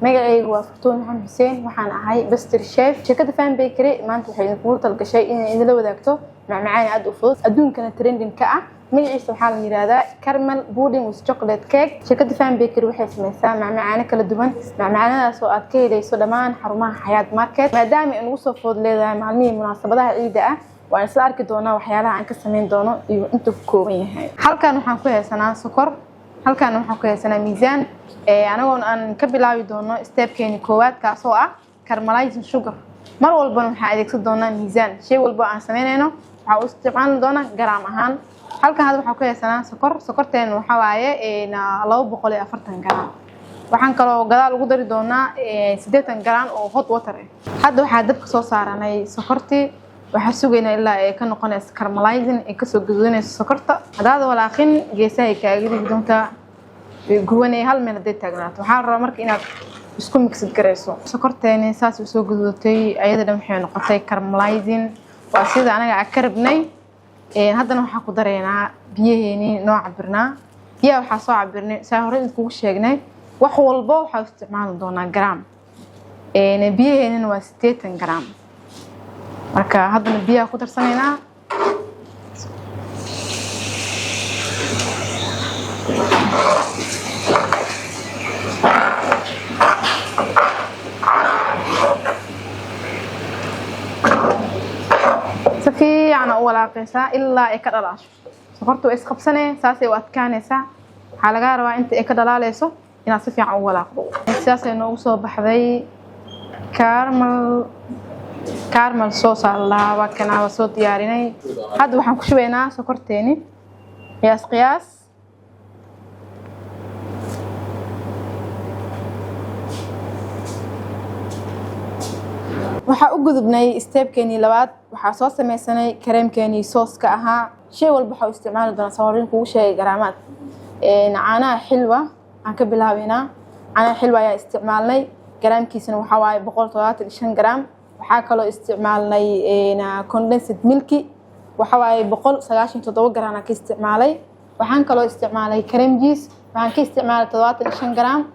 Magacaygu waa Furtuun Maxamed Xuseen, waxaan ahay pastry chef shirkadda Fan Bakery. Maanta waxay idinkugu talgashay inay idinla wadaagto macmacaan aad u fudud, adduunkana trending ka ah. Magaciisa waxaa la yidhaahdaa caramel pudding with chocolate cake. Shirkadda Fan Bakery waxay sameysaa macmacaano kala duwan, macmacaanadaas oo aad ka helayso dhammaan xarumaha Xayaat Market. Maadaama ay nagu soo food leedahay maalmihii munaasabadaha ciida ah, waan isla arki doonaa waxyaalaha aan ka sameyn doono iyo intuu ku kooban yahay. Halkan waxaan ku haysanaa sokor, halkan waxaan ku haysanaa miisaan, anagoon aan ka bilaabi doono stepkeeni koowaad, kaasoo ah caramelizing sugar. Mar walbana waxaan adeegsan doonaa miisaan. Shay walba aan sameynayno waxaa u isticmaali doonaa garaam ahaan. Halkan hadda waxaan ku haysanaa sokor. Sokorteena waxaa waaye 240 garaam. Waxaan kaloo gadaal ugu dari doonaa 80 garaam oo hot water ah. Hadda waxaa dabka soo saaranay sokortii. Waxaa sugaynaa ilaa ay ka noqonayso caramelizing, ay kasoo gaduudanayso sokorta. Haddaad walaaqin, geesaha ay kaaga dhigi doontaa, way gubanaya hal meel hadday taagnaato. Waxaa la rabaa marka inaad isku mixid garayso. Sokorteeni saas u soo gaduudatay, ayada dhan waxay noqotay caramelizing, waa sida anaga aan ka rabnay. Haddana waxaa ku dareynaa biyaheeni noo cabirnaa. Biyaha waxaa soo cabirnay, saa hore idinkugu sheegnay, wax walbo waxaa isticmaali doonaa garaam. Biyaheenina waa 80 garaam. Marka haddana biyaha ku darsanaynaa. Si fiican u walaaqaysaa ilaa ay ka dhalaasho sokorta. Way isqabsanee, saasay u adkaanaysaa. Waxaa lagaa rabaa inta ay ka dhalaaleyso inaad si fiican u walaaqdo. Sidaasay noogu soo baxday caramel. Caramel sauce aa la dhahaa. Waa kana, waa soo diyaarinay. Hadda waxaan ku shubaynaa sokorteeni, qiyaas qiyaas. Waxaa u gudubnay stepkeenii labaad. Waxaa soo sameysanay kareemkeenii sauceka ahaa. Shay walba waxaa u isticmaali doonaa, soo kugu sheegay, garaamaad. Caanaha xilwa aan ka bilaabeynaa. Caanaha xilwa ayaa isticmaalnay, garaamkiisana waxaa waaye 175 garaam. Waxaa kaloo isticmaalnay condensed milki, waxaa waaye 197 garaam aan ka isticmaalay. Waxaan kaloo isticmaalay cream cheese, waxaan ka isticmaalay 75 garaam.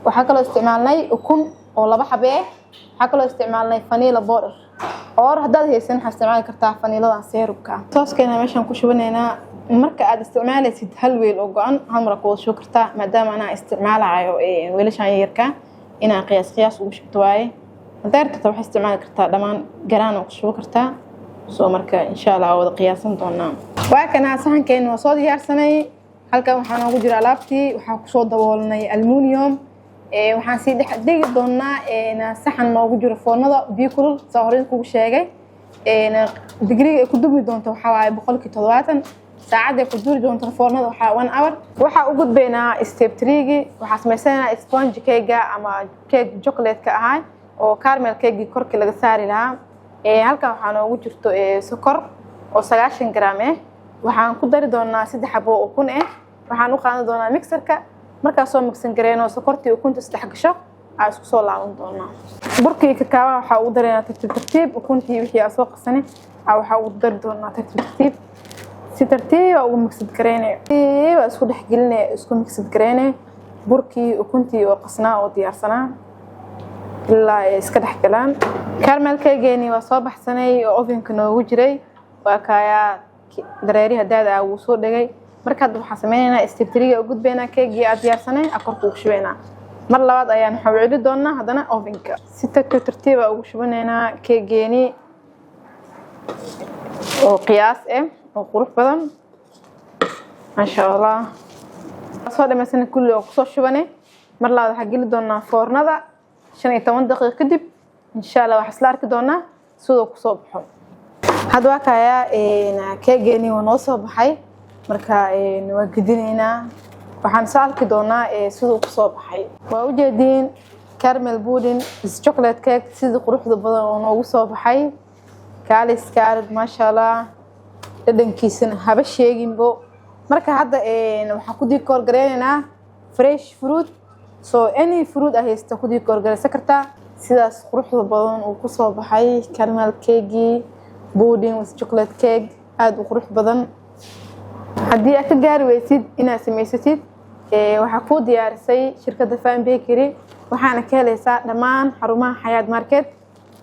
Waxaa kaloo isticmaalnay ukun oo laba xabe ah. Waxaa kaloo isticmaalnay vanilla powder, or haddaad haysan waxaa isticmaali kartaa vanilladan syrupka ah. Saucekeena meeshaan ku shubanaynaa. Marka aad isticmaalaysid hal weel oo go-an, hal mar ku wada shubi kartaa. Maadaama anaa isticmaalayo weelashan yaryarka, inaan qiyaas qiyaas ugu shubto waaye. Haddaa rabtata, waxaa isticmaali kartaa dhammaan garaan oo ku shubi kartaa. Soo marka insha Allah waa wada qiyaasan doonaa. Waa kana, saxankeena waa soo diyaarsanay. Halkan waxaa noogu jira alaabtii. Waxaa kusoo daboolnay aluminium. Waxaan sii dhex dhigi doonaa saxan noogu jiro foornada biyo kulul. Saa horey kugu sheegay, digriga ay ku dubmi doonto waxaa waaye 70%. Saacadda ay ku duri doonto foornada waxaa 1 hour. Waxaa u gudbaynaa step threegi. Waxaa samaysanaynaa sponge cakega ama cake chocolate-ka ahaa oo caramel cakegii korkii laga saari lahaa. Halkan waxaa noogu jirto sokor oo 90 gram ah. Waxaan ku dari doonaa saddex xabo oo ukun ah. Waxaan u qaadan doonaa mixerka. Markaa soo mixin gareyno, sokortii ukunta isdhex gasho, aa isku soo laaban doonaa. Burkii kakaabaha waxaa ugu dareynaa tartiib tartiib. Ukuntii wixii aa soo qasani aa waxaa ugu dari doonaa tartiib tartiib. Si tartiiba ugu mixid gareynay, tartiiba isku dhex gelinay, isku mixid gareynay burkii, ukuntii oo qasnaa oo diyaarsanaa, ilaa ay iska dhex galaan. Caramel cakegeeni waa soo baxsanay oo ovenka noogu jiray. Waa kaayaa, dareeriha daada ah wuu soo dhegay. Marka hadda waxaan sameynaynaa step threega u gudbaynaa. Keegii aad diyaarsanay aa korka ugu shubaynaa. Mar labaad ayaan waxaa u celi doonaa haddana ovenka. Si tartiib tartiiba ugu shubanaynaa keegeeni oo qiyaas ah oo qurux badan, maasha Allah. Soo dhamaysana kulli oo kusoo shubanay. Mar labaad waxaa geli doonaa foornada 15 daqiiqo kadib. Insha Allah waxaa isla arki doonaa siduu kusoo baxo. Hadda waa kayaa, keegeeni waa noo soo baxay. Marka waa gedinaynaa, waxaan isla arki doonaa siduu kusoo baxay. Waa ujeediin caramel pudding is chocolate cake sidii quruxda badan oo noogu soo baxay, kaalis kaarag, maasha Allah. Dhadhankiisana haba sheeginbo. Marka hadda waxaan ku decor gareynaynaa fresh fruit. So any fruit ah haysta ku decor gareysan kartaa. Sidaas quruxda badan uu kusoo baxay caramel cakegii pudding with chocolate cake, aada u qurux badan. Haddii aad ka gaari weysid inaad samaysatid, waxaa kuu diyaarisay shirkadda Fan Bakery. Waxaana ka helaysaa dhammaan xarumaha Xayaat Market.